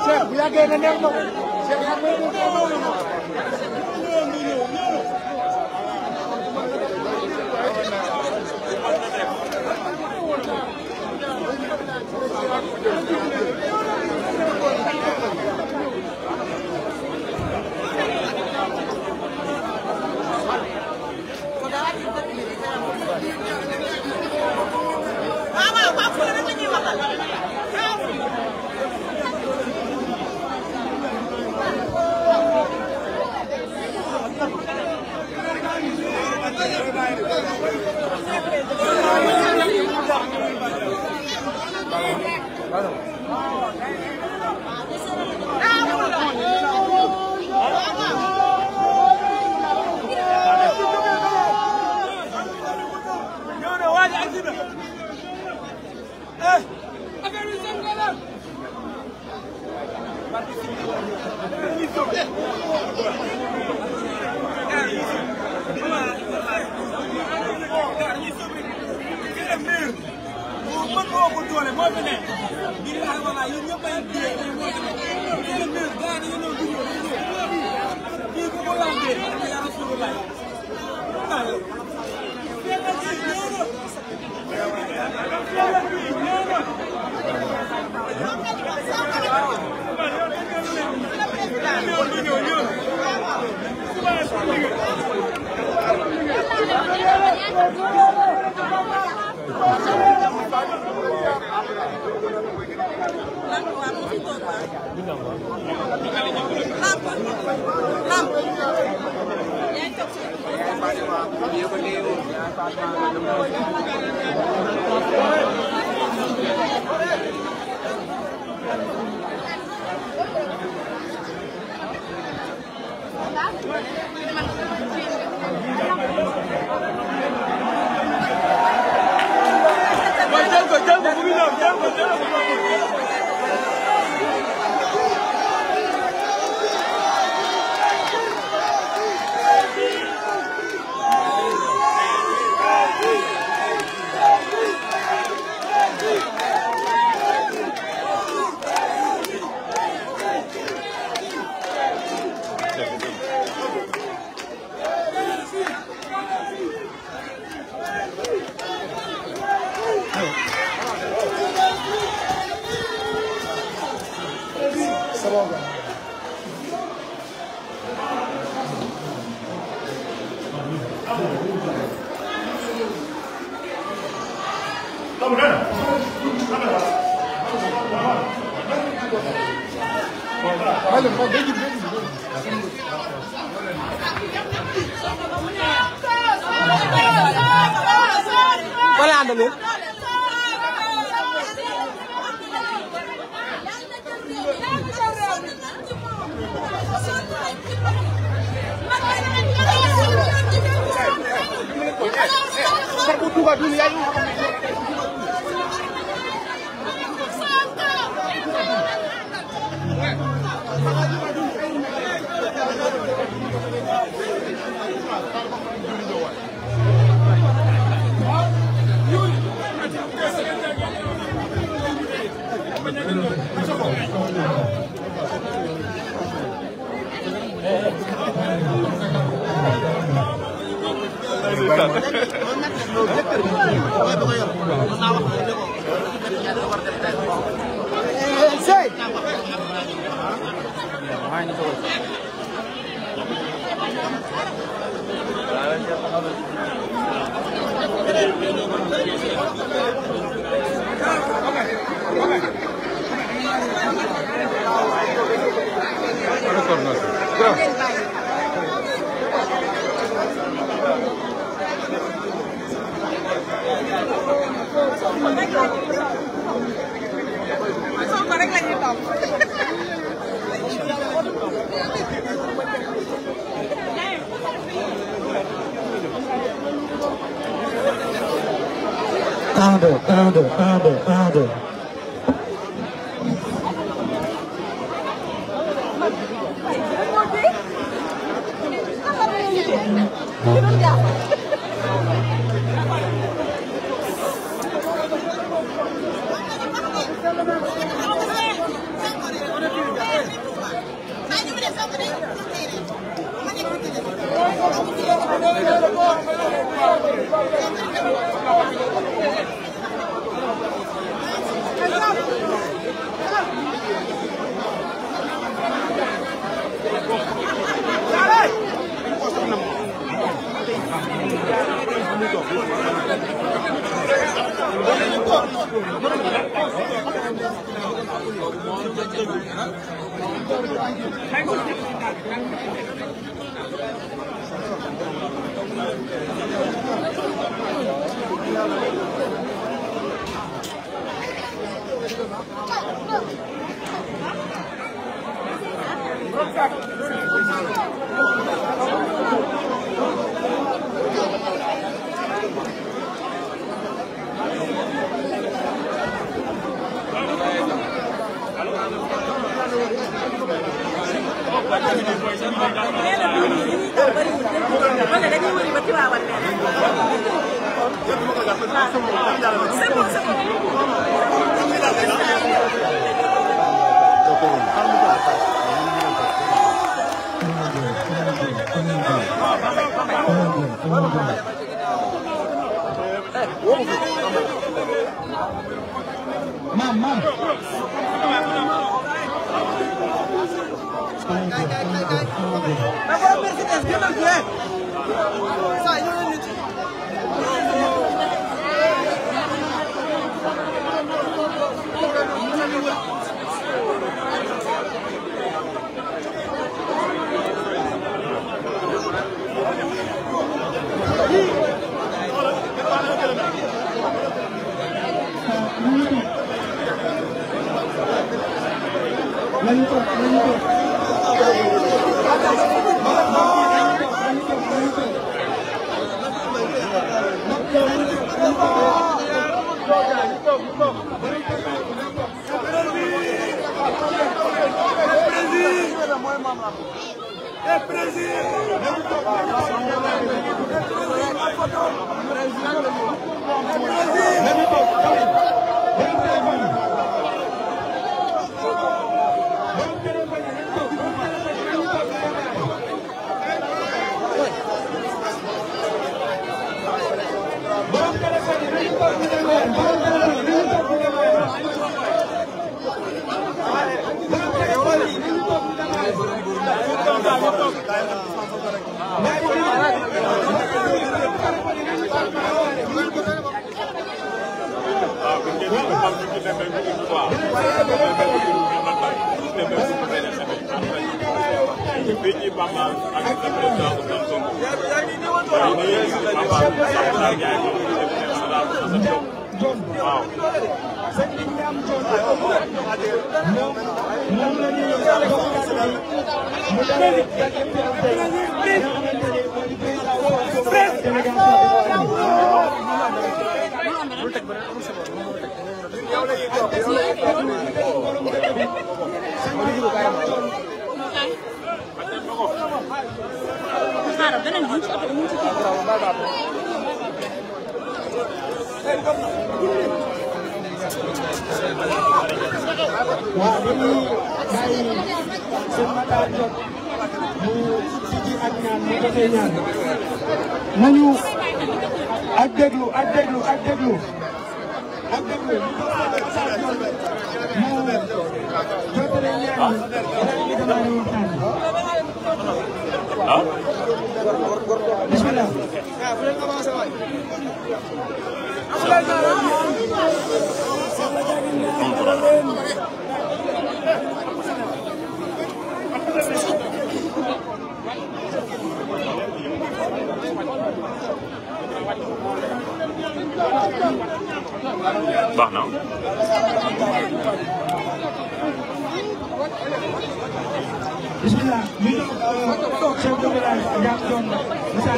Cheikh bu yàggee nga neex na Cheikh xam nga Thank you. nañu ak déglu bismillah baax na bismillah chef de village Ndiak Dione Moussa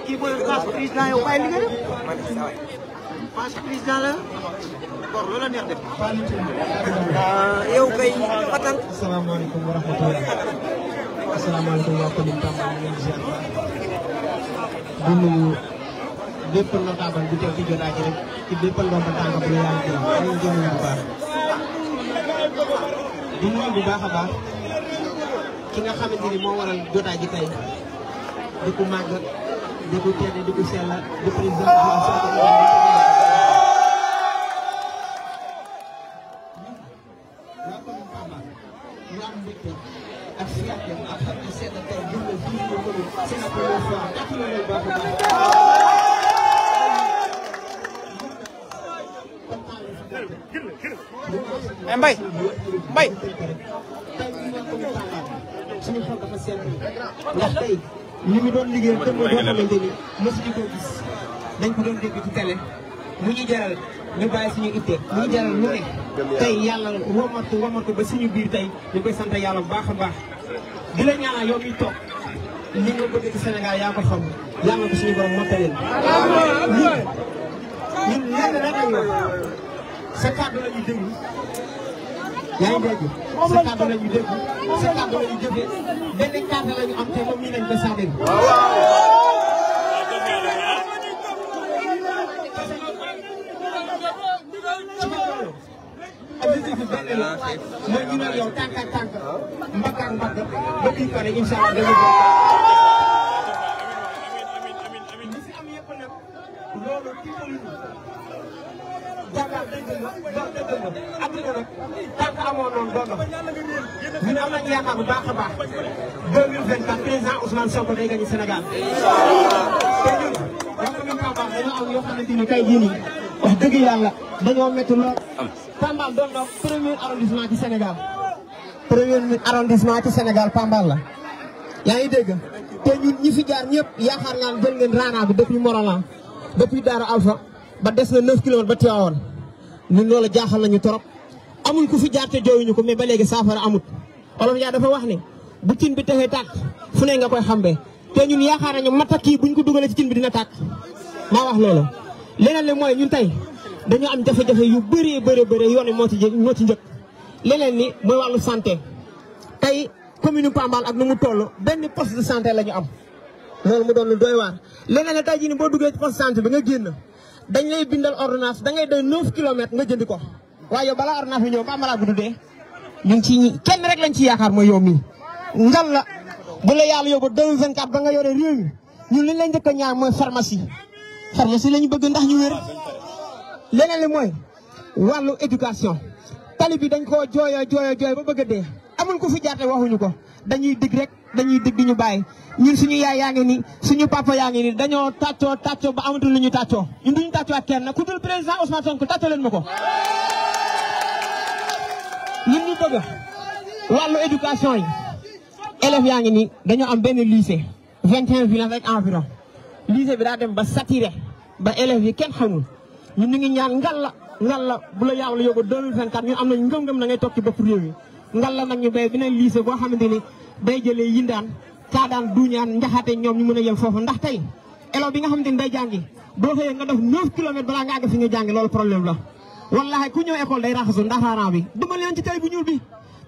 kii mooy président yow bàyyi liggéey passe président la bor loola neex def yow kay fatal. Asalaamaaleykum wa rahmatulah. Asalaamaaleykum waa commune Tamba ñu ngi ziar di nuyu bépp notable bu teew ci jotaay ji rek ci bépp ndomba tànk bu yàlla jël ñu ngi jël bu baax. di nuyu bu baax a baax ki nga xamante ni moo waral jotaay ji tey di ko màgg di ko tedd di ko sell di président de la ak fierté ak xam ne seen tey jur na fii ñu ko c'est la première fois ak ñu lay baax a Mbaye Mbaye suñu xol dafa seen ndax tey li mu doon liggéey dem ba doo xamante ni mosuñu ko gis dañ ko doon dégg ci télé mu ñu jaral ñu bàyyi suñu itte mu ñu jaral lu ne tey yàlla womatu ba suñu biir tey ñu koy sant yàlla bu baax a baax di la ñaanal yow mi toog li nga bëgg ci Sénégal yaa ko xam yàlla ko suñu borom mottaleel ñun lenn rek lañ wax sa kàddu la ñu déglu yaa ngi dégg sa kàddu la ñu déglu sa kàddu la ñu jëfee benn kàddu la ñu am te moom nii lañ ko saa dégg objectif bi benn la mooy ñu ne yow tànk ak tànk mbagg ak mbagg ba kii pare incha allah dama li si am yëpp nag loolu tiitalu jàngal dëgg la dox dëgg la adduna nag tànk amoo noonu doon na ñun am nañu yaakaar bu baax a baax 2024 président Ousmane Sonko day gagné Sénégal te ñun wax nga ñun Tamba dañoo am yoo xamante ni tey jii nii wax dëgg yàlla dañoo métti lool. Pambal doon na premier arrondissement ci Sénégal premier arrondissement ci Sénégal Pambal la yaa ngi dégg te ñun ñi fi jaar ñëpp yaakaar naa ne jël ngeen raana bi depuis Morolan depuis Daara Alpha ba des na 9 kilomètres ba Tivaouane ñun loolu jaaxal nañu trop amul ku fi jaar te jooyuñu ko mais ba léegi saafara amut Olof Ndiaye dafa wax ne bu cin bi texee tàkk fu ne nga koy xambee te ñun yaakaar nañu matak yi buñ ko dugalee ci cin bi dina tàkk maa wax loolu leneen li mooy ñun tey dañoo am jafe-jafe yu bëree bëri yoon moo ci njëkk leneen ni mooy wàllu santé tey commune Pambal ak nu mu toll benn poste de santé la ñu am loolu mu doon lu doy waar leneen la tey jii ni boo duggee ci poste de santé bi nga génn dañ lay bindal ordonnance da ngay doy 9 kilomètres nga jëndi ko waaye yow balaa ordonnance bi ñëw ba malade bu dee ñu ngi ci kenn rek lañ ci yaakaar mooy yow mii ngal la bu la yàlla yóbbu 2024 ba nga yore réew mi ñun li lañ njëkk a ñaan mooy pharmacie la ñu bëgg ndax ñu wér leneen li mooy wàllu éducation tali bi dañ koo jooy ba bëgg a dee amul ku fi jaate waxuñu ko dañuy dig rek dañuy dig di ñu bàyyi ñun suñu yaay yaa ngi ni suñu papa yaa ngi ni dañoo tàccoo ba amatul lu ñu tàccoo ñun duñu tàccoo ak kenn ku dul président Ousmane Sonko tàccoo leen ma ko ñun ñu bëgg wàllu éducation yi élèves yaa ngi ni dañoo am benn lycée 21 villages rek environ lycée bi daa dem ba saturé ba élèves yi kenn xamul ñun ñu ngi ñaan ngal la bu la yàlla yóbbu 2024 ñun am nañu ngëm-ngëm na ngay toog ci bopp réew mi ngal la nag ñu bay beneen lycée boo xamante ni day jëlee yindaan caadaan duñaan njaxaate ñoom ñu mën a yem foofu ndax tey élève bi nga xamante ni day jàngi boo xëyee nga def 9 kilomètres balaa nga àgg fi nga jàngi loolu problème la wallahi ku ñëw école day raxasu ndax raaraan bi duma leen ci télé bu ñuul bi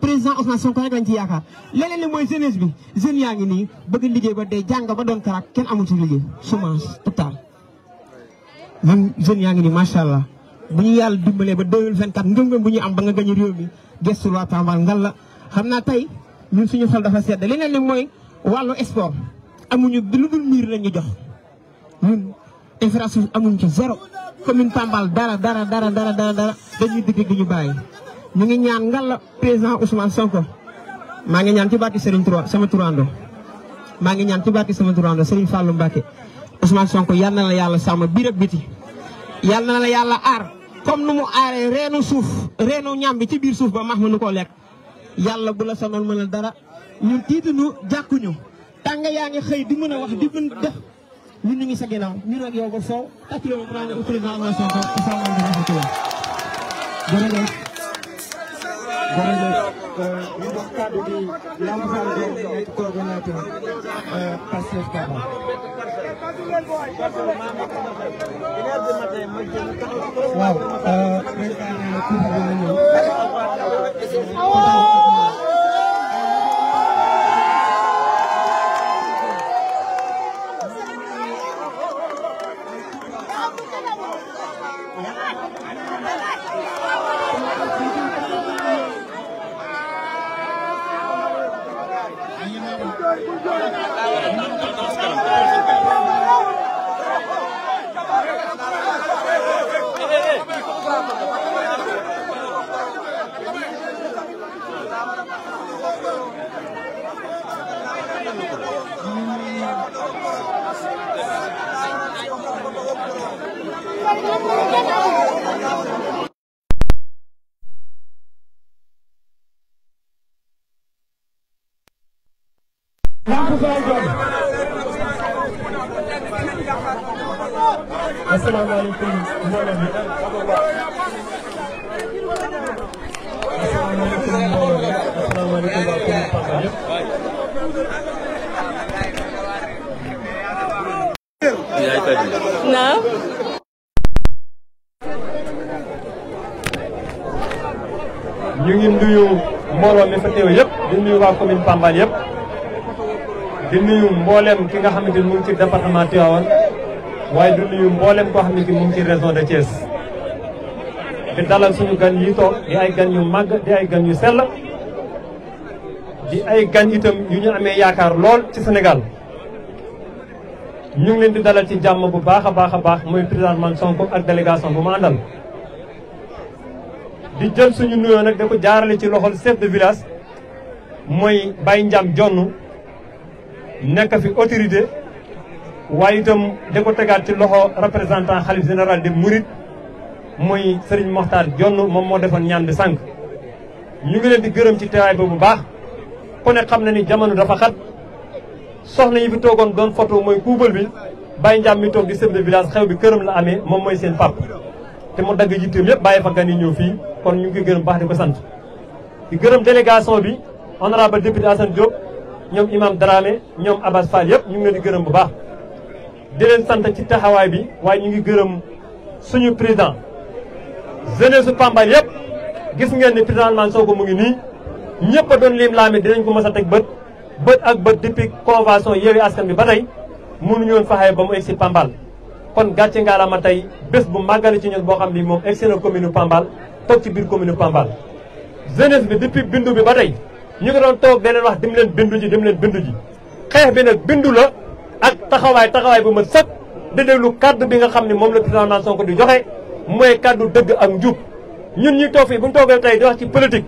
président Ousmane Sonko rek lañ ci yaakaar leneen li mooy jeunesse bi jeunes yaa ngi nii bëgg liggéey ba day jàng ba doon karak kenn amul ci liggéey chômage total man jeunes yaa ngi nii macha allah bu ñu yàlla dimbalee ba 2024 ngëm-ngëm bu ñu am ba nga gañ réew mi gestul waa Pambal ngal la xam naa tey ñun suñu xol dafa sedd leneen li mooy wàllu sport amuñu lu dul miir lañ ñu jox ñun infrastructure amuñu ci zéro commune Pambal dara dañuy digg ñu bàyyi ñu ngi ñaan ngal la président Ousmane Sonko maa ngi ñaan ci barke Serigne sama turando maa ngi ñaan ci barke sama turando Serigne Fallou Mbacké Ousmane Sonko yal na la yàlla sàmm biir ak biti yal na la yàlla aar comme nu mu aaree reenu ñam bi ci biir suuf ba max ma nu koo lekk yàlla bu la sonal mënal dara ñun tiituñu jàkkuñu tàng yaa ngi xëy di mën a wax di mën def ñun ñu ngi sa ginnaaw ñu ak yow ba foofu takilo président Ousmane Sonko asalaamaaleykum jërëjëf ñu jox kàddu gi Lamp Fall Diop nekk coordonnateur Pastef Pambal. waaw président nee na tuuti bi na ñëw. asalaamaaleykum mbooloo mi asalaamaaleykum waa commune Pambal yëpp. naam. ñu ngi nuyu mbooloo mi fa teew yëpp di nuyu waa commune Pambal yëpp di nuyu mboolem ki nga xamante ni mu ngi ci département Tivaouane waaye di nuyu mboolem koo xamante ni mu ngi ci région de Thiès. di dalal suñu gan yi toog di ay gan yu màgg di ay gan yu sell di ay gan itam yu ñu amee yaakaar lool ci Sénégal ñu ngi leen di dalal ci jàmm bu baax a baax muy président Ousmane Sonko ak délégation bu ma àndal. di jël suñu nuyoo nag da ko jaarale ci loxol chef de village mooy Baye Ndiam Jonn nekk fi autorité waaye itam da ko tegaat ci loxo représentant xalif général des Mourides muy Serigne Mokhtar Jonn moom moo defoon ñaan bi sànq. ñu ngi leen di gërëm ci teewaay boobu bu baax ku ne xam na ni jamono dafa xat soxna yi fi toogoon doon photo mooy kuubal bi Baye Ndiam mi toog di chef de village xew bi këram la amee moom mooy seen pap te mu dagg jitteem yëpp bàyyi fa gan yi ñëw fii kon ñu ngi koy gërëm baax di ko sant. di gërëm délégation bi honorable député Assane Diop ñoom imam Dramé ñoom Abbas Fall yëpp ñu ngi leen di gërëm bu baax. di leen sant ci taxawaay bi waaye ñu ngi gërëm suñu président jeunesse su Pambal yëpp gis ngeen ni président Ousmane Sonko mu ngi nii ñëpp a doon lim laami dinañ ko mës a teg bët ak bët depuis convention Yewwi Askan bi ba tey mënuñu woon faxee ba mu egg si Pambal. kon gàcce ngaalaama tey bés bu màggale ci ñun boo xam ni moom egg na commune Pambal toog ci biir commune Pambal. jeunesse bi depuis bindu bi ba tey ñu ngi doon toog beneen wax dem leen bindu ji xeex bi nag bindu la ak taxawaay bu ma sëkk di déglu kaddu bi nga xam ne moom la président Ousmane Sonko di joxe mooy kaddu dëgg ak njub. ñun ñuy toog fii bu ñu toogee tey di wax ci politique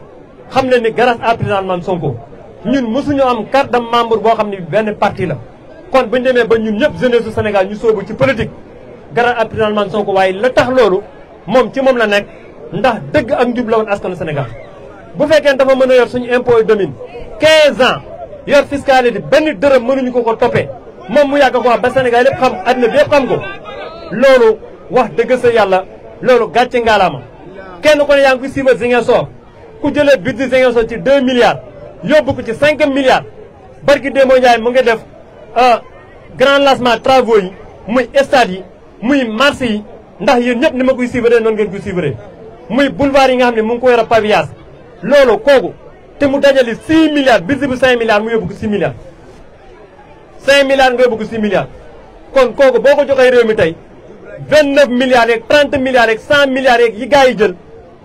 xam leen ni grâce à président Ousmane Sonko ñun mosuñu am carte de membre boo xam ni benn parti la. kon bu ñu demee ba ñun ñëpp jeunesse su Sénégal ñu soobu ci politique grâce à président Ousmane Sonko waaye la tax loolu moom ci moom la nekk ndax dëgg ak njub la woon askanu Sénégal. bu fekkee dafa mën a yor suñu impôt domaine 15 ans yor fiscalité benn dërëm mënuñu ko toppee moom mu yàgg ko wax ba Sénégal yëpp xam àddina bi yëpp xam ko loolu wax dëgg sa yàlla loolu gàcce ngaalaama kenn ko ne yaa ngi koy siiwal Ziguinchor ku jëlee budget Ziguinchor ci 2 milliards yóbbu ko ci 5 milliards barki Demba Ndiaye mu ngi def grand lancement travaux yi muy stade yi muy marché yi ndax yéen ñëpp ni ma koy suivre noonu ngeen koy suivre muy boulevard yi nga xam ne mu ngi ko yor a pavillage loolu kooku te mu dajale 6 milliards budget bu 5 milliards mu yóbbu ko 6 milliards 5 milliards nga yóbbu ko 6 milliards kon kooku boo ko joxee réew mi tey 29 milliards yeeg 30 milliards yeeg 100 milliards yeeg yi gars yi jël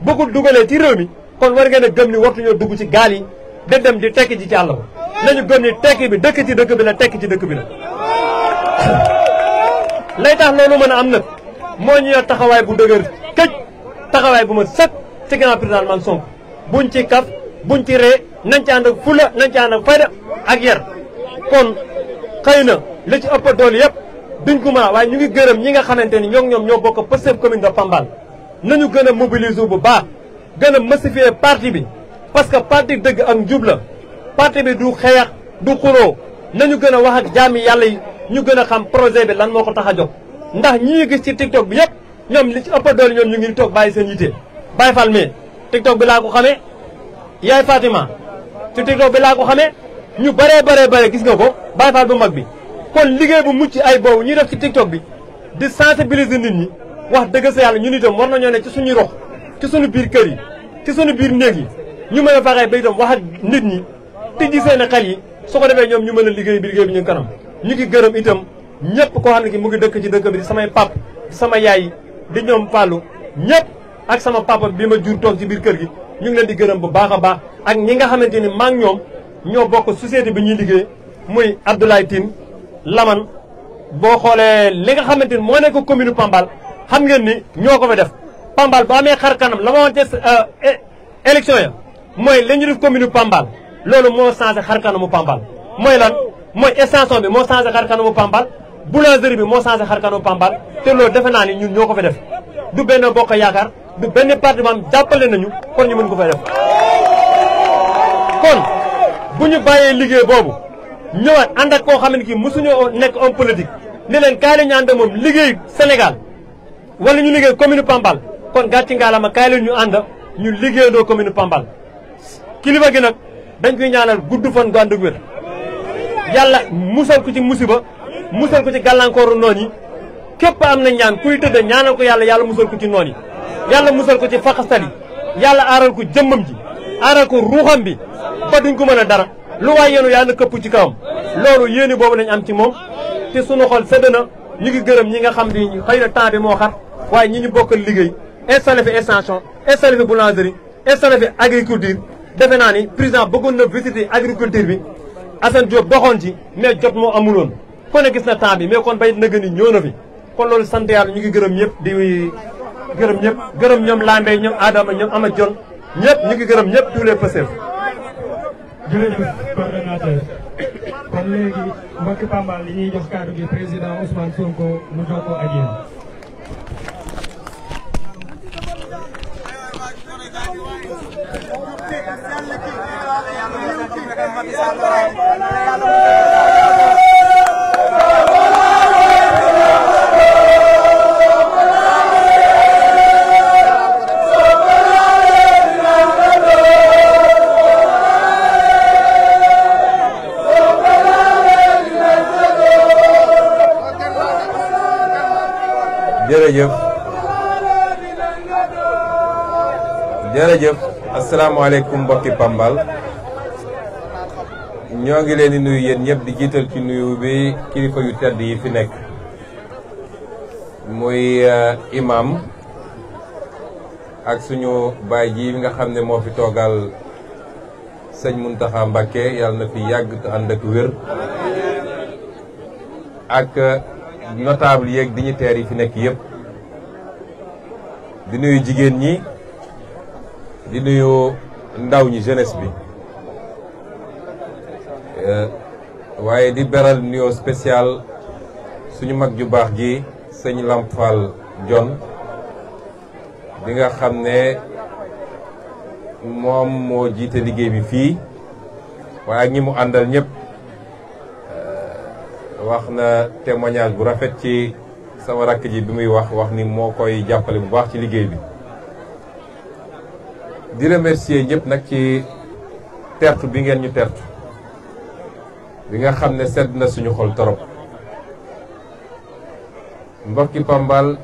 bëggul dugalee ci réew mi kon war ngeen a gëm ni wartuñoo dugg ci gaal yi da dem di tekki ci àll ba nañu gëm ni tekki bi dëkk ci dëkk bi la tekki ci dëkk bi la lay tax loolu mën a am nag moo ñu yor taxawaay bu dëgër këj taxawaay bu ma sëkk ci ginnaaw président man Sonko buñ ci kaf buñ ci ree nañ ci ànd ak fula nañ ci ànd ak fayda ak yar kon xëy na li ci ëpp doole yëpp duñ ko mën waaye ñu ngi gërëm ñi nga xamante ni ñoom ñoo bokk Pastef commune de Pambal nañu gën a mobiliser bu baax gën a massifier parti bi parce que parti dëgg ak njub la parti bi du xeex du xuloo nañu gën a wax ak jaami yàlla yi ñu gën a xam projet bi lan moo ko tax a jóg ndax ñi gis ci TikTok bi yëpp ñoom li ci ëpp doole ñoom ñu ngi toog bàyyi seen yitte Baye Fall mais TikTok bi laa ko xamee yaay Fatima ci TikTok bi laa ko xamee ñu bare gis nga ko Baye Fall bu mag bi kon liggéey bu mucc ay boobu ñuy def ci TikTok bi di sensibiliser nit ñi wax dëgg sa yàlla ñun itam war nañoo ne ci suñuy rox ci suñu biir kër yi ci suñu biir néeg yi ñu mën a fexe ba itam wax ak nit ñi tijji seen xel yi su ko defee ñoom ñu mën a liggéey bi liggéey bi ñu kanam ñu ngi gërëm itam ñëpp koo xam ne ki mu ngi dëkk ci dëkk bi di samay pap di sama yaay di ñoom Fallou ñëpp ak sama papa bi ma jur toog ci biir kër gi ñu ngi leen di gërëm bu baax a baax ak ñi nga xamante ni maa ngi ñoom ñoo bokk société bi ñuy liggéey muy Abdoulaye Tine Laman boo xoolee li nga xamante ni moo nekk commune Pambal xam ngeen ni ñoo ko fa def Pambal ba amee xar kanam la ma woon ca élection ya mooy la ñu def commune Pambal loolu moo changé xar kanamu Pambal mooy lan mooy extension bi moo changé xar kanamu Pambal boulangerie bi moo changé xar kanamu Pambal te loolu defe naa ni ñun ñoo ko fa def du benn bokk yaakaar du benn parti maam jàppale nañu kon ñu mën ko fay def kon bu ñu bàyyee liggéey boobu ñëwaat ànd ak koo xam ne kii mosuñoo nekk homme politique ne leen kaay la ñu ànd moom liggéey Sénégal wala ñu liggéey commune Pambal kon gàcci ngaalama kaay la ñu ànd ñu liggéeyandoo commune Pambal kilifa gi nag dañ koy ñaanal gudd fan gu ànd ak wér yàlla musal ko ci musiba musal ko ci gàllankooru noon yi képp am na ñaan kuy tëdd ñaanal ko yàlla musal ko ci noon yi yàlla musal ko ci faxastal yi yàlla aaral ko jëmmam ji aaral ko ruuxam bi ba duñ ko mën a dara lu waay yéenu yàlla këpp ci kawam loolu yéeni boobu lañ am ci moom te sunu xol sedd na ñu ngi gërëm ñi nga xam ni xëy na temps bi moo xat waaye ñi ñu bokkal liggéey installé fi extension installé fi boulangerie installé fi agriculture defe naa ni président bëggoon na visiter agriculture bi Assane Diop doxoon ci mais jot moo amuloon ku ne gis na temps bi mais kon bayit na gën ñëw na fi kon loolu sant yàlla ñu ngi gërëm ñëpp di gërëm ñëpp gërëm ñoom Lambe ñoom Adama ñoom Amath Dione ñëpp ñu ngi gërëm ñëpp tous les Pastef. jërëjëf coordonnateur kon léegi mbokki Pambal li ñuy jox kàddu gi président Ousmane Sonko mu jokkoo ak yéen. jërëjëf asalaamaaleykum mbokki Pambal ñoo ngi leen di nuyu yéen ñëpp di jiital ci nuyu bi kilifa yu tedd yi fi nekk muy imam ak suñu baay ji nga xam ne moo fi toogal sëñ Mountakha Mbacké yàlla na fi yàgg te ànd ak wér ak notable yeeg dignitaires yi fi nekk yëpp di nuyu jigéen ñi di nuyu ndaw ñi jeunesse bi waaye di beral nuyoo spécial suñu mag ju baax ji sëñ Lamp Fall Dione bi nga xam ne moom moo jiite liggéey bi fii waaye ak ñi mu àndal ñëpp wax na témoignage bu rafet ci sama rakk ji bi muy wax ni moo koy jàppale bu baax ci liggéey bi di remercier ñëpp nag ci tertu bi ngeen ñu tertu bi nga xam ne sedd na suñu xol torop mbokki Pambal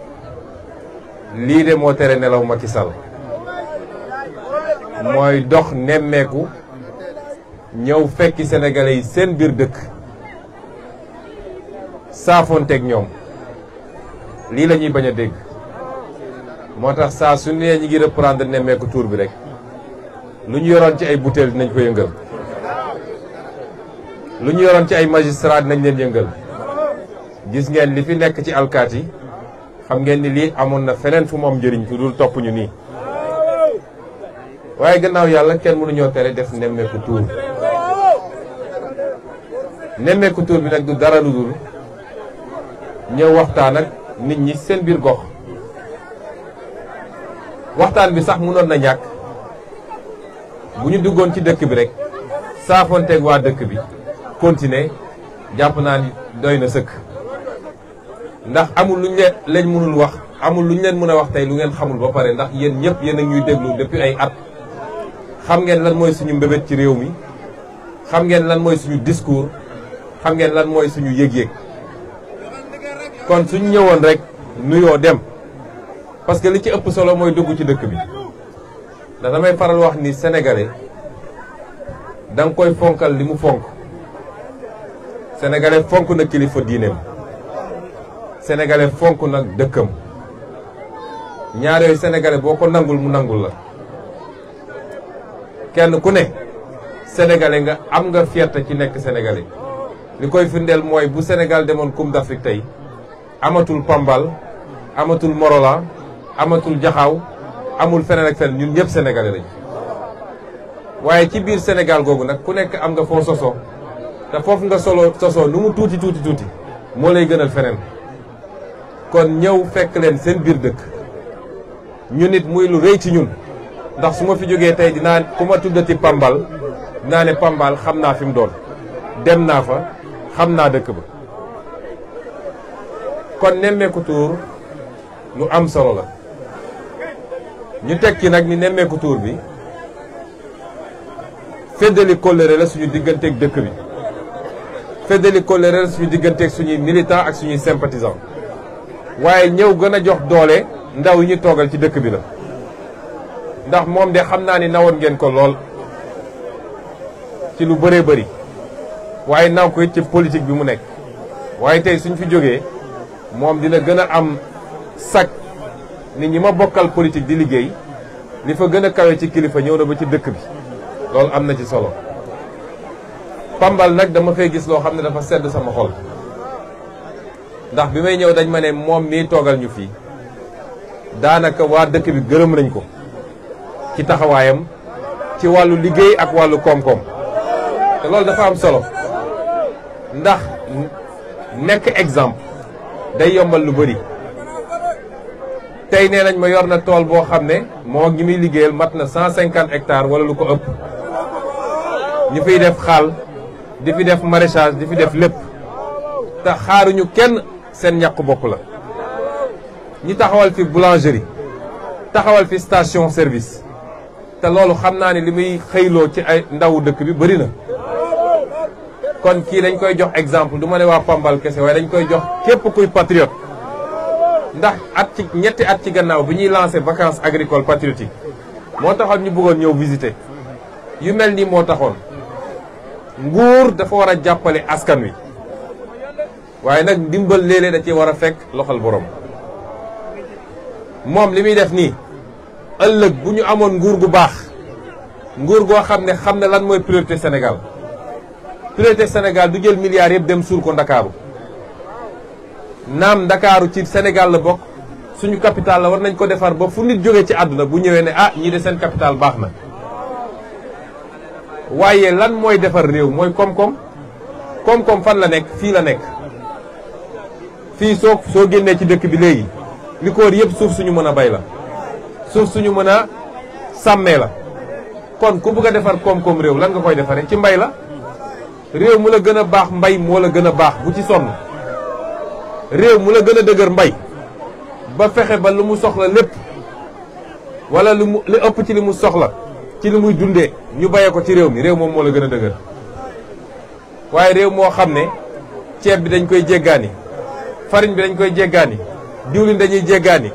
lii de moo tere nelaw Macky Sall mooy dox nemmeeku ñëw fekki sénégalais yi seen biir dëkk saafonteeg ñoom lii la ñuy bañ a dégg moo tax saa su nee ñi ngi reprendre nemmeeku tour bi rek lu ñu yoroon ci ay butéel dinañ ko yëngal lu ñu yoroon ci ay magistrat dinañ leen yëngal gis ngeen li fi nekk ci alkaati xam ngeen ni lii amoon na feneen fu mu am njëriñ fu dul topp ñu nii waaye gannaaw yàlla kenn mënuñoo tere def nemmeeku tour nemmeeku tour bi nag du dara lu dul ñëw waxtaan ak nit ñi seen biir gox waxtaan bi sax mënoon na ñàkk bu ñu duggoon ci dëkk bi rek saafonteeg waa dëkk bi continuer jàpp naa ni doy na sëkk ndax amul luñ leen mënul wax amul luñ leen mën a wax tey lu ngeen xamul ba pare ndax yéen ñëpp yéen a ñuy déglu depuis ay at xam ngeen lan mooy suñu mbébét ci réew mi xam ngeen lan mooy suñu discours xam ngeen lan mooy suñu yëg-yëg kon suñu ñëwoon rek nuyoo dem parce que li ci ëpp solo mooy dugg ci dëkk bi ndax damay faral wax ni sénégalais da nga koy fonkal li mu fonk sénégalais fonk na kilifa diineem sénégalais fonk na dëkkam ñaar yooyu sénégalais boo ko nangul mu nangul la kenn ku ne sénégalais nga am nga fierté ci nekk sénégalais li koy firndeel mooy bu Sénégal demoon Coupe d'Afrique tey amatul Pambal amatul Morola amatul Jaxaaw amul feneen ak feneen ñun ñëpp sénégalais lañ waaye ci biir Sénégal googu nag ku nekk am nga foo sosoo te foofu nga sosoo nu mu tuuti moo lay gënal feneen kon ñëw fekk leen seen biir dëkk ñu nit muy lu rëy ci ñun ndax su ma fi jógee tey dinaa ku ma tuddati Pambal dinaa ne Pambal xam naa fi mu doon dem naa fa xam naa dëkk ba kon nemmeeku tuur lu am solo la ñu tekki nag ni nemmeeku tuur bi feddali kóllëre la suñu digganteeg dëkk bi feddali kóllëre la suñu digganteeg suñuy militants ak suñuy sympathisants waaye ñëw gën a jox doole ndaw yi ñu toogal ci dëkk bi la ndax moom de xam naa ni nawoon ngeen ko lool ci lu bëree bëri waaye naw ko it ci politique bi mu nekk waaye tey suñ fi jógee moom dina gën a am sag nit ñi ma bokkal politique di liggéey li fa gën a kawe ci kilifa ñëw na ba ci dëkk bi loolu am na ci solo Pambal nag dama fay gis loo xam ne dafa sedd sama xol ndax bi may ñëw dañ ma ne moom mii toogal ñu fii daanaka waa dëkk bi gërëm nañ ko ci taxawaayam ci wàllu liggéey ak wàllu koom-koom te loolu dafa am solo ndax nekk exemple day yombal lu bëri tey nee nañ ma yor na tool boo xam ne moo ngi muy liggéeyal mat na 150 hectares wala lu ko ëpp ñu fiy def xaal di fi def maraîchage di fi def lépp te xaaruñu kenn seen ñàkk bopp la ñi taxawal fi boulangerie taxawal fi station service te loolu xam naa ne li muy xëyloo ci ay ndawu dëkk bi bëri na kon kii dañ koy jox exemple du ma ne waa Pambal kese waaye dañ koy jox képp kuy patriote ndax ñetti at ci gannaaw bi ñuy lancé vacances agricoles patriotiques moo taxoon ñu bëggoon ñëw visiter yu mel nii moo taxoon nguur dafa war a jàppale askan wi waaye nag ndimbal léeg-léeg da ci war a fekk loxol borom moom li muy def nii ëllëg bu ñu amoon nguur gu baax nguur goo xam ne lan mooy priorité Sénégal priorité Sénégal du jël milliards yëpp dem suul ko Ndakaaru naam Ndakaaru ci Sénégal la bokk suñu capital la war nañ ko defar ba fu nit jógee ci àdduna bu ñëwee ne ah ñii de seen capital baax na waaye lan mooy defar réew mooy koom-koom koom-koom fan la nekk fii la nekk fii soo génnee ci dëkk bi léegi li ko wër yëpp suuf suñu mën a bay la suuf suñu mën a sàmmee la kon ku bëgg a defar koom-koom réew lan nga koy defaree ci mbay la réew mu la gën a baax mbay moo la gën a baax bu ci sonn réew mu la gën a dëgër mbay ba fexe ba lu mu soxla lépp wala li ëpp ci li mu soxla ci li muy dundee ñu bayee ko ci réew mi réew moom moo la gën a dëgër waaye réew moo xam ne ceeb bi dañ koy jéggaani farine bi dañ koy jéggaani diwlin dañuy jéggaani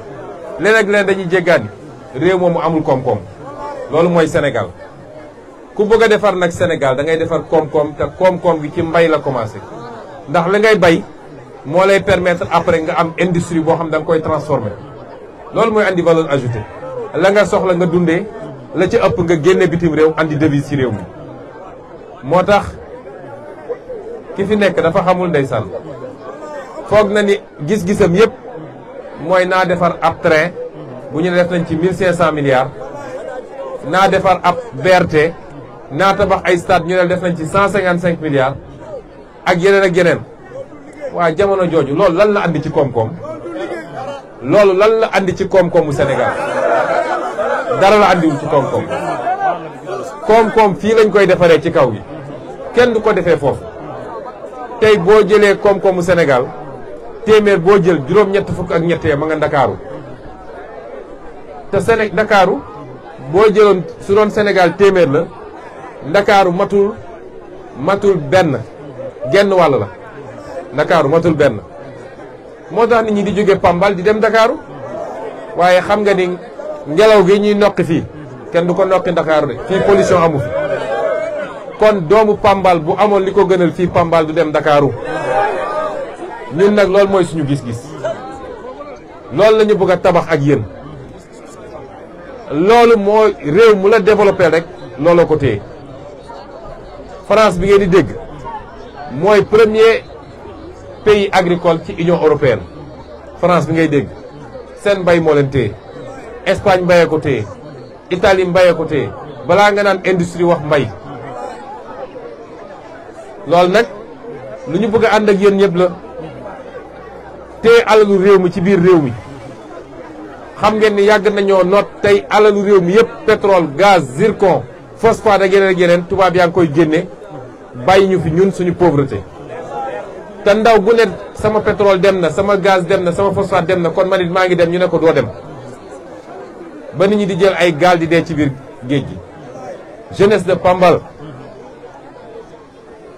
leneen ak leneen dañuy jéggaani réew moomu amul koom-koom loolu mooy Sénégal ku bëgg a defar nag Sénégal da ngay defar koom-koom te koom-koom gi ci mbay la commencé ndax la ngay bay moo lay permettre après nga am industrie boo xam da nga koy transformer loolu mooy andi valeur ajoutée la nga soxla nga dundee la ci ëpp nga génne bitim réew andi devise ci réew mi moo tax ki fi nekk dafa xamul ndeysaan foog na ni gis-gisam yépp mooy naa defar ab train bu ñu def nañ ci 1500 milliards naa defar ab BRT naa tabax ay stade ñu ne def nañ ci 155 milliards ak yeneen waa jamono jooju loolu lan la andi ci koom-koom loolu lan la andi ci koom-koomu Sénégal dara la andiwul ci koom-koom koom-koom fii lañ koy defaree ci kaw gi kenn du ko defee foofu tey boo jëlee koom-koomu Sénégal téeméer boo jël juróom-ñett fukk ak ñettee ma nga Ndakaaru te Ndakaaru boo jëloon su doon Sénégal téeméer la Ndakaaru matul benn genn wàll la Ndakaaru matul benn moo tax nit ñi di jóge Pambal di dem Ndakaaru waaye xam nga ni ngelaw gi ñuy noqi fii kenn du ko noqi Ndakaaru de fii pollution amu fi kon doomu Pambal bu amoon li ko gënal fii Pambal du dem Ndakaaru ñun nag loolu mooy suñu gis-gis loolu la ñu bëgg a tabax ak yéen loolu moo réew mu la développé rek looloo ko téye France bi ngeen di dégg mooy premier pays agricole ci Union européenne France bi ngay dégg seen mbay moo leen téye Espagne mbayee ko téye Italie mbayee ko téye balaa nga naan industrie wax mbay loolu nag lu ñu bëgg a ànd ak yéen ñëpp la téye alalu réew mi ci biir réew mi xam ngeen ni yàgg nañoo noot tey alalu réew mi yëpp pétrole gaz zircon phosphate ak yeneen tubaab yaa ngi koy génne bàyyi ñu fi ñun suñu pauvreté te ndaw gu ne sama pétrole dem na sama gaz dem na sama phosphate dem na kon man it maa ngi dem ñu ne ko doo dem ba nit ñi di jël ay gaal di dee ci biir géej gi jeunesse de Pambal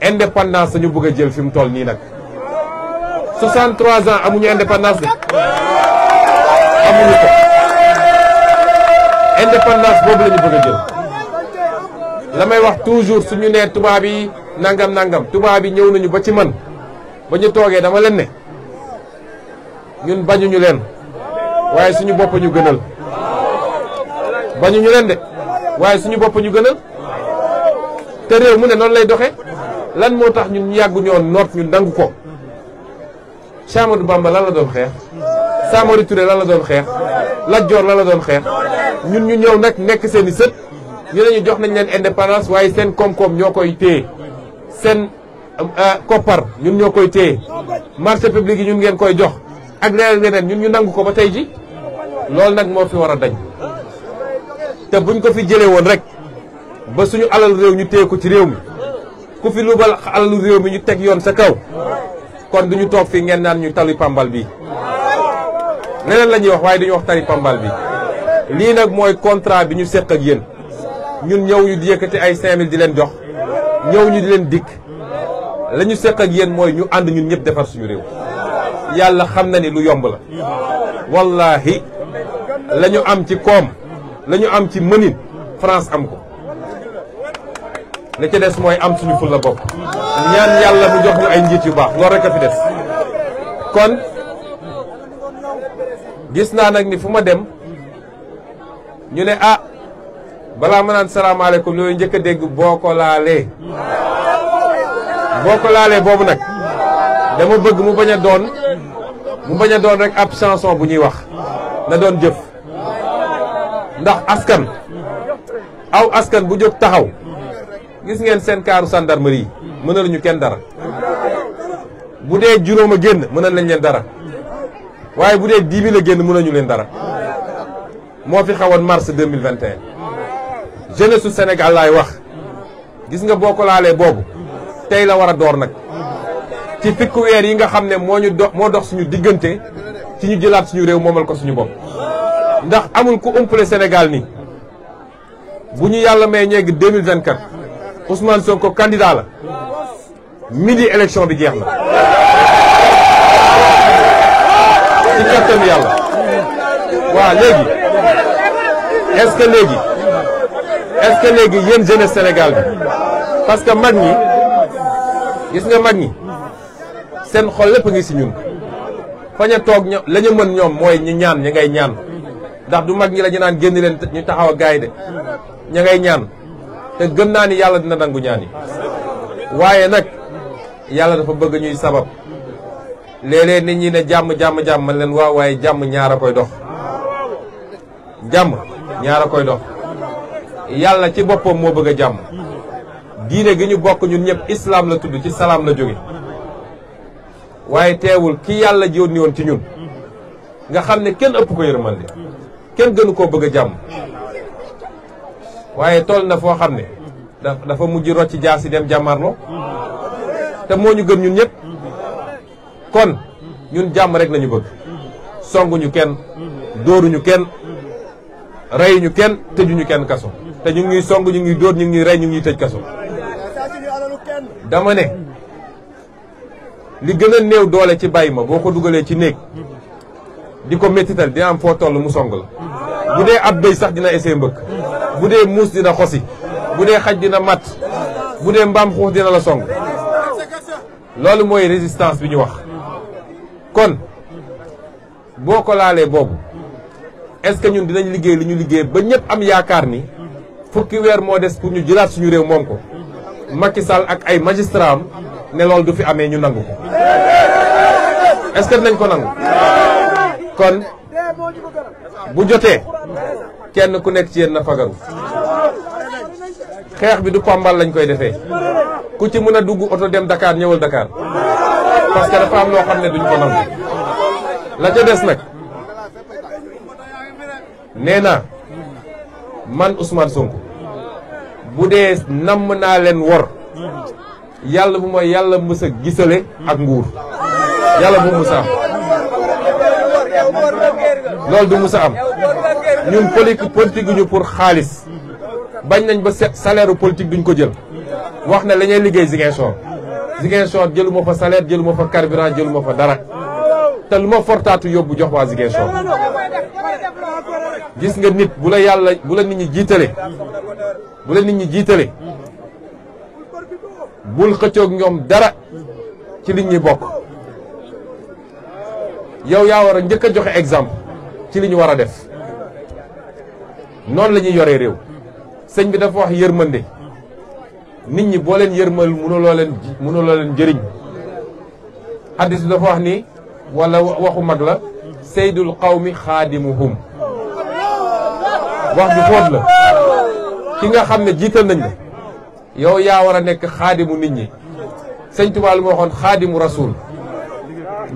indépendance dañu bëgg a jël fi mu toll nii nag 63 ans amuñu indépendance de amuñu ko indépendance boobu la ñu bëgg a jël la may wax toujours suñu nee tubaab yi nangam tubaab yi ñëw nañu ba ci man ba ñu toogee dama leen ne ñun bañuñu leen waaye suñu bopp ñu gënal bañuñu leen de waaye suñu bopp ñu gënal te réew mu ne noonu lay doxe lan moo tax ñun ñu yàggu ñoo noot ñu nangu ko Cheikh Ahmadou Bamba lan la doon xeex Samori Touré lan la doon xeex Lat Dior lan la doon xeex ñun ñu ñëw nag nekk seen i sët ñu ne ñu jox nañ leen indépendance waaye seen koom-koom ñoo koy téye seen koppar ñun ñoo koy téye marché public yi ñun ngeen koy jox ak leneen ñun ñu nangu ko ba tey ji loolu nag moo fi war a dañ te buñ ko fi jëlee woon rek ba suñu alal réew ñu téye ko ci réew mi ku fi lubal alalu réew mi ñu teg yoon sa kaw kon duñu toog fii ngeen naan ñu tali Pambal bi leneen la ñuy wax waaye duñu wax tali Pambal bi lii nag mooy contrat bi ñu seq ak yéen ñun ñëw ñu di yëkkati ay 5000 di leen jox ñëw ñu di leen dikk la ñu seq ak yéen mooy ñu ànd ñun ñëpp defar suñu réew yàlla xam na ni lu yomb la wallahi la ñu am ci koom la ñu am ci mënin France am ko li ci des mooy am suñu fulla bopp ñaan yàlla mu jox ñu ay njiit yu baax loolu rek a fi des kon gis naa nag ni fu ma dem ñu ne ah balaa ma naan salaamaaleykum loolu njëkk a dégg boo ko laalee boobu nag dama bëgg mu bañ a doon rek ab chanson bu ñuy wax na doon jëf ndax askan bu jóg taxaw gis ngeen seen kaaru gendarmerie yi mënaluñu kenn dara bu dee juróom a génn mënal nañ leen dara waaye bu dee 10 000 a génn mënañu leen dara moo fi xawoon mars 2021 jeunesse su Sénégal laay wax gis nga boo ko laalee boobu tey la war a door nag ci fikku weer yi nga xam ne moo dox suñu diggante ci ñu jëlaat suñu réew moomal ko suñu bopp ndax amul ku umpale Sénégal ni bu ñu yàlla may ñeeg 2024 Ousmane Sonko candidat la midi élection bi jeex na ci kattanu yàlla. waaw léegi est-ce que léegi yéen jeunesse Sénégal bi parce que mag ñi gis nga mag ñi seen xol lépp ngi si ñun fañ a toog ñoom la ñu mën ñoom mooy ñu ñaan ña ngay ñaan ndax du mag ñi la ñu naan génn leen ñu taxaw a gaay de ña ngay ñaan te gëm naa ni yàlla dina nangu ñaan yi waaye nag yàlla dafa bëgg ñuy sabab léeg-léeg nit ñi ne jàmm man leen waaw waaye jàmm ñaar a koy dox jàmm ñaar a koy dox yàlla ci boppam moo bëgg a jàmm diine gi ñu bokk ñun ñëpp islam la tudd ci salaam la jóge waaye teewul ki yàlla yónni woon ci ñun nga xam ne kenn ëpp ko yërmande kenn gënu koo bëgg a jàmm waaye toll na foo xam ne dafa mujj rocc jaasi dem jàmmarloo te moo ñu gën ñun ñëpp kon ñun jàmm rek lañu bëgg songuñu kenn dóoruñu kenn reyuñu kenn tëjuñu kenn kaso te ñu ngi song ñu ngi dóor ñu ngi rey ñu ngi tëj kaso dama ne li gën a néew doole ci bàyyi ma boo ko dugalee ci néeg di ko méttital dina am foo toll mu song la bu dee ab béy sax dina essayer mbëkk bu dee muus dina xosi bu dee xaj dina matt bu dee mbaam xuux dina la song loolu mooy résistance bi ñu wax kon boo ko laalee boobu est-ce que ñun dinañ liggéey li ñu liggéey ba ñëpp am yaakaar ni fukki weer moo des pour ñu jëlaat suñu réew moom ko Macky Sall ak ay magistrat am ne loolu du fi amee ñu nangu ko est-ce que dinañ ko nangu kon bu jotee kenn ku nekk ci yéen na fagaru xeex bi du pambal lañ koy defee ku ci mën a dugg oto dem Dakar ñëwal Dakar parce que dafa am loo xam ne duñ ko nangu la ca des nag nee na man Ousmane Sonko bu dee namm naa leen wor yàlla bu mooy yàlla mës a gisale ak nguur yàlla bu mës a am loolu du mës a am ñun politique ñu pour xaalis bañ nañ ba salaire politique duñ ko jël wax na la ñuy liggéey Ziguinchor jëluma fa salaire jëluma fa carburant jëluma fa dara te lu ma fortaatu yóbbu jox waa Ziguinchor gis nga nit bu la nit ñi jiitale bul xëccoog ñoom dara ci li ñuy bokk yow yaa war a njëkk a joxe exemple ci li ñu war a def noonu la ñuy yoree réew sëñ bi dafa wax yërmande nit ñi boo leen yërmal mënuloo leen jëriñ hadis bi dafa wax ni wala waxu mag la seydul qawmi xaadimuhum wax bi fóot la ki nga xam ne jiital nañ la yow yaa war a nekk xaadimu nit ñi sëñ Tuubaa lu ma waxoon xaadimu rasul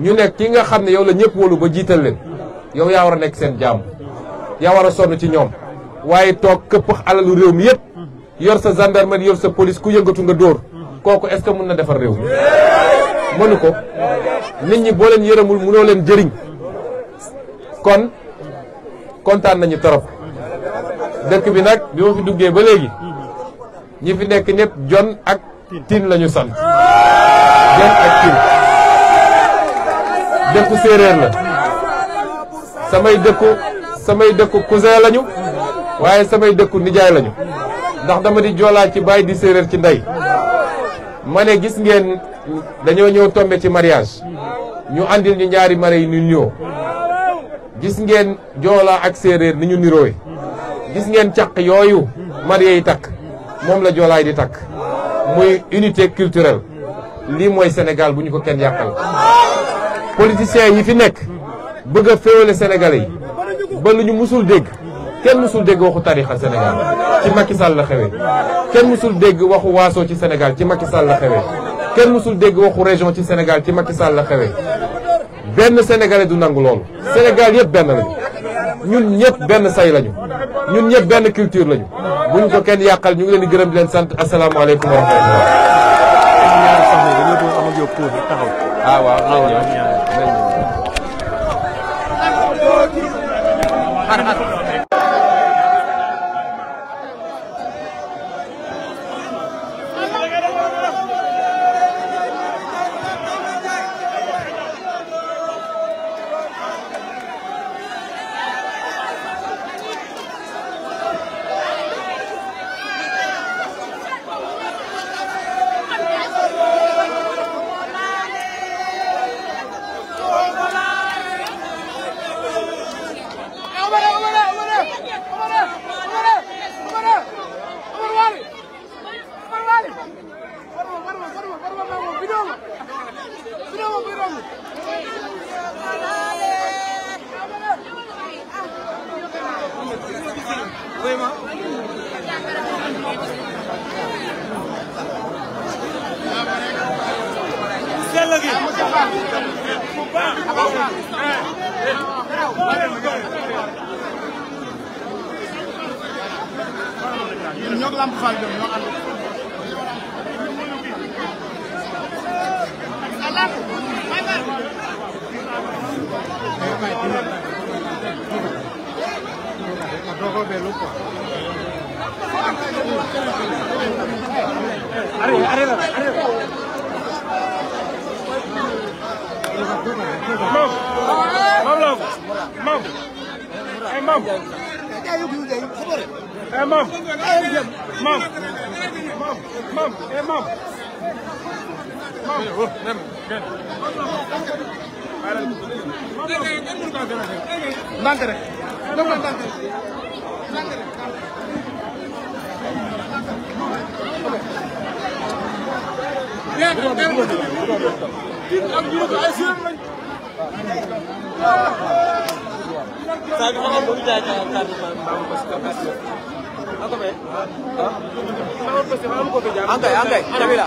ñu nekk ki nga xam ne yow la ñëpp wóolu ba jiital leen yow yaa war a nekk seen jaam yaa war a sonn ci ñoom waaye toog këpp alalu réew mi yëpp yor sa gendarmerie yor sa police ku yëngatu nga dóor kooku est-ce que mën na defar réew mi mënu ko nit ñi boo leen yërëmul mënoo leen jëriñ kon kontaan nañu torop dëkk bi nag bi ma fi duggee ba léegi ñi fi nekk ñëpp Jon ak Tine lañu sant Jon ak Tine dëkku séeréer la samay dëkku cousin lañu waaye samay dëkku nijaay lañu ndax dama di joolaa ci baay di séeréer ci ndey ma ne gis ngeen dañoo ñëw tombé ci mariage ñu andil ñu ñaari mare yi ñu ñëw gis ngeen joolaa ak séeréer ni ñu nirooy gis ngeen caq yooyu marié yi takk moom la joolaay di takk muy unité culturelle lii mooy Sénégal bu ñu ko kenn yàqal politiciens yi fi nekk bëgg a féewale Sénégalais yi ba lu ñu musul dégg kenn musul dégg waxu tarixa Sénégal ci Macky Sall la xewee kenn musul dégg waxu waaso ci Sénégal ci Macky Sall la xewee kenn musul dégg waxu région ci Sénégal ci Macky Sall la xewee benn Sénégalais du nangu loolu Sénégal yëpp benn lañu ñun ñëpp benn say lañu ñun ñëpp benn culture lañu buñ ko kenn yàqal ñu ngi leen di gërëm di leen sant asalaamaaleykum wa rahmatulah. ñoo ko Lamp Fall ñoo ànd. Ndànk rek Angkay, Jamila.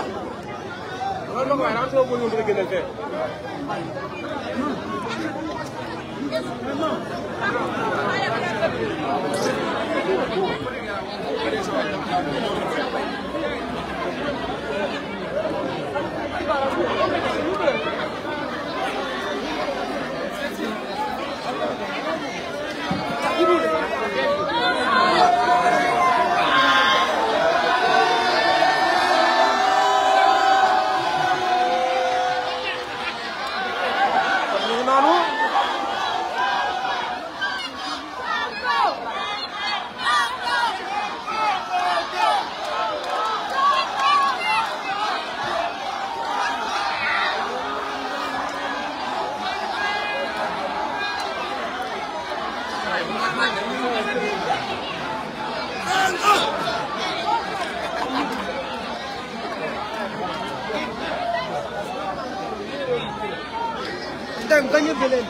dem dañu leen